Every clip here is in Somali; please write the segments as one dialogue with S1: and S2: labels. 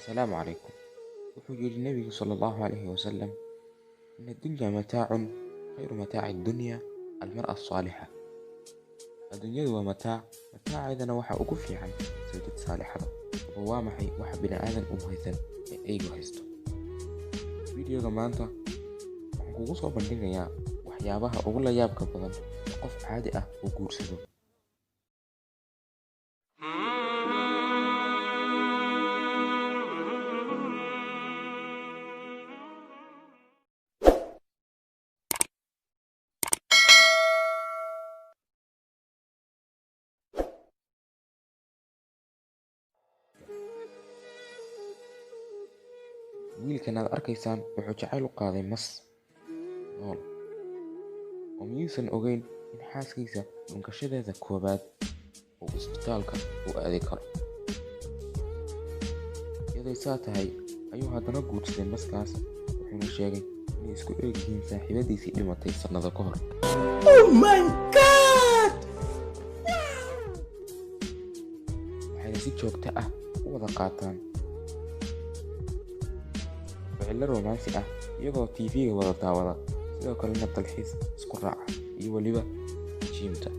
S1: Assalaamu calaykum. Wuxuu yidhi Nebigu sala allahu calayhi wasalam: "Ina addunya mataacun, khayru mataaci addunya almar'a asaalixa." Adduunyadu waa mataac, mataaceedana waxa ugu fiican sawjad saalixada. Haddaba waa maxay waxa bini'aadan uu haysan ee eygu haysto? Fiidiyoga maanta waxaan kugu soo bandhigayaa waxyaabaha ugu la yaabka badan ee qof caadi ah uu guursado. Wiilkan aad arkaysaan wuxuu jacayl u qaaday mas nool, oo miyuusan ogeyn in xaaskiisa dhunkashadeeda koowaad uu isbitaalka u aadi karo. Iyaday saa tahay ayuu haddana guursaday maskaas, wuxuuna sheegay inay isku eeg yihiin saaxiibadiisii dhimatay sannado ka hor.
S2: Oh my God!
S1: Waxayna si joogto ah u wada qaataan ficillo romaansi ah, iyagoo TV-ga wada daawada, sidoo kalena dalxiis isku raaca iyo weliba jiimta.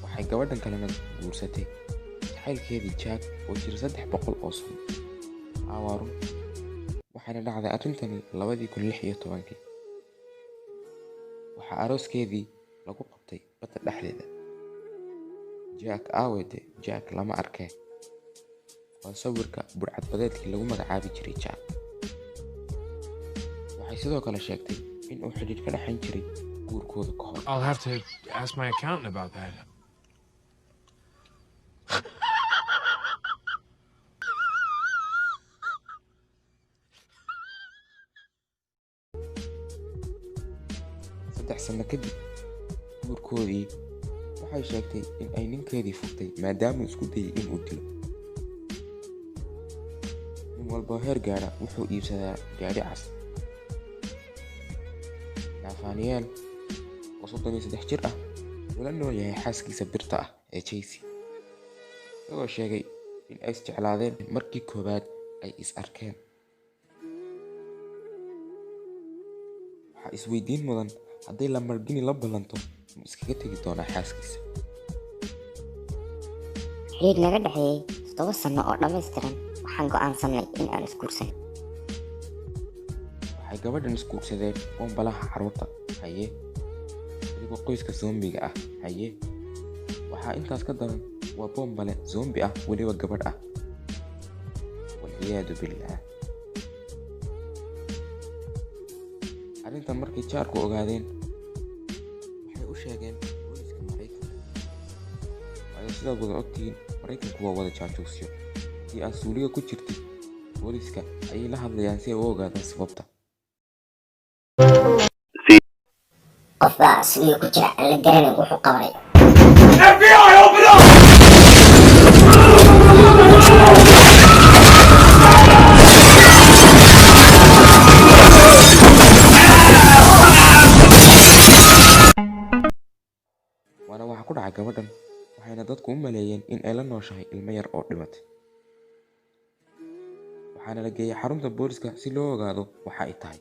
S1: Waxay gabadhan kalena guursatay jacaylkeedii Jack oo jira 300 oo sano. Haa, waa run. Waxayna dhacday arrintani 2016-kii. Waxaa arooskeedii lagu qabtay badda dhexdeeda. Jack aawede, Jack lama arkee. Waa sawirka budhcad-badeedkii lagu magacaabi jiray Jack. Waxay sidoo kale sheegtay in uu xidhiidh ka dhexayn jiray guurkooda ka hor.
S3: I'll have to ask my accountant about that.
S1: 3 sano kadib guurkoodii, waxay sheegtay in ay ninkeedii furtay maadaamuu isku dayay inuu dilo. Nin walboo heer gaadha wuxuu iibsadaa gaadhi cas. Nathaniel oo 33 jir ah wuxuu la nool yahay xaaskiisa birta ah ee Chelsea, isagoo sheegay in ay isjeclaadeen markii koowaad ay is arkeen. Waxaa isweydiin mudan, hadday Lamborghini la ballanto, ma iskaga tegi doonaa xaaskiisa?
S4: Xidhiidh naga dhexeeyey 7 sano oo dhammaystiran, waxaan go'aansanay in aan isguursano.
S1: Waxay gabadhan isguursadeen boonbalaha carruurta, haye, weliba qoyska zoombiga ah, haye. Waxaa intaas ka daran, waa boonbale zoombi ah, weliba gabadh ah, walciyaadu billaah. Arrintan markay jaarku ogaadeen, waxay u sheegeen booliska Maraykanka, waayo sidaad wada ogtihiin, Maraykanku waa wada jaajuusyo. Haddii aad suuliga ku jirtid, booliska ayay la hadlayaan si ay u ogaadaan sababta.
S4: Qof baa suuliga ku jira aan la garanayn wuxuu qabanay.
S2: FBI, open up!
S1: Waana waxa ku dhacay gabadhan, waxayna dadku u maleeyeen in ay la nooshahay ilmo yar oo dhimatay. Waxaana la geeyay xarunta booliska si loo ogaado waxa ay tahay.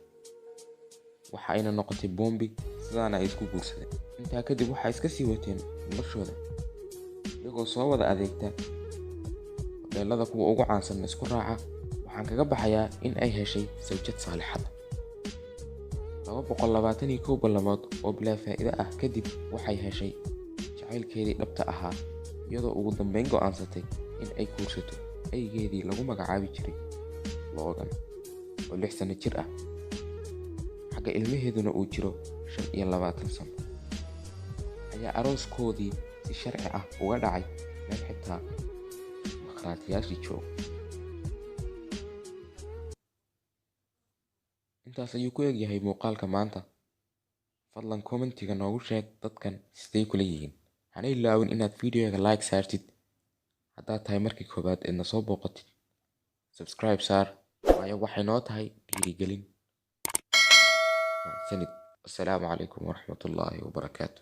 S1: Waxa ayna noqotay boombi, sidaana ay isku guursadeen. Intaa kadib waxay iska sii wateen noloshooda, iyagoo soo wada adeegta hodheelada kuwa ugu caansan isku raaca. Waxaan kaga baxayaa in ay heshay sawjad saalixada. 221 ballamood oo bilaa faa'iido ah kadib, waxay heshay jacaylkeedii dhabta ahaa, iyadoo ugu dambeyn go'aansatay in ay guursato eygeedii lagu magacaabi jiray Logan oo 6 sano jir ah, xagga ilmaheeduna uu jiro 25 sano. Ayaa arooskoodii si sharci ah uga dhacay meel xitaa markhaatiyaashii jooga. Intaas ayuu ku egyahay muuqaalka maanta. Fadlan commentiga noogu sheeg dadkan sidee kula yihiin. Hana ilaawin inaad videoga like saartid. Haddaad tahay markii koowaad eedna soo booqatid, subscribe saar, waayo waxay noo tahay dhiirigelin. Mahadsanid. Assalaamu calaykum waraxmatullaahi wabarakaatu.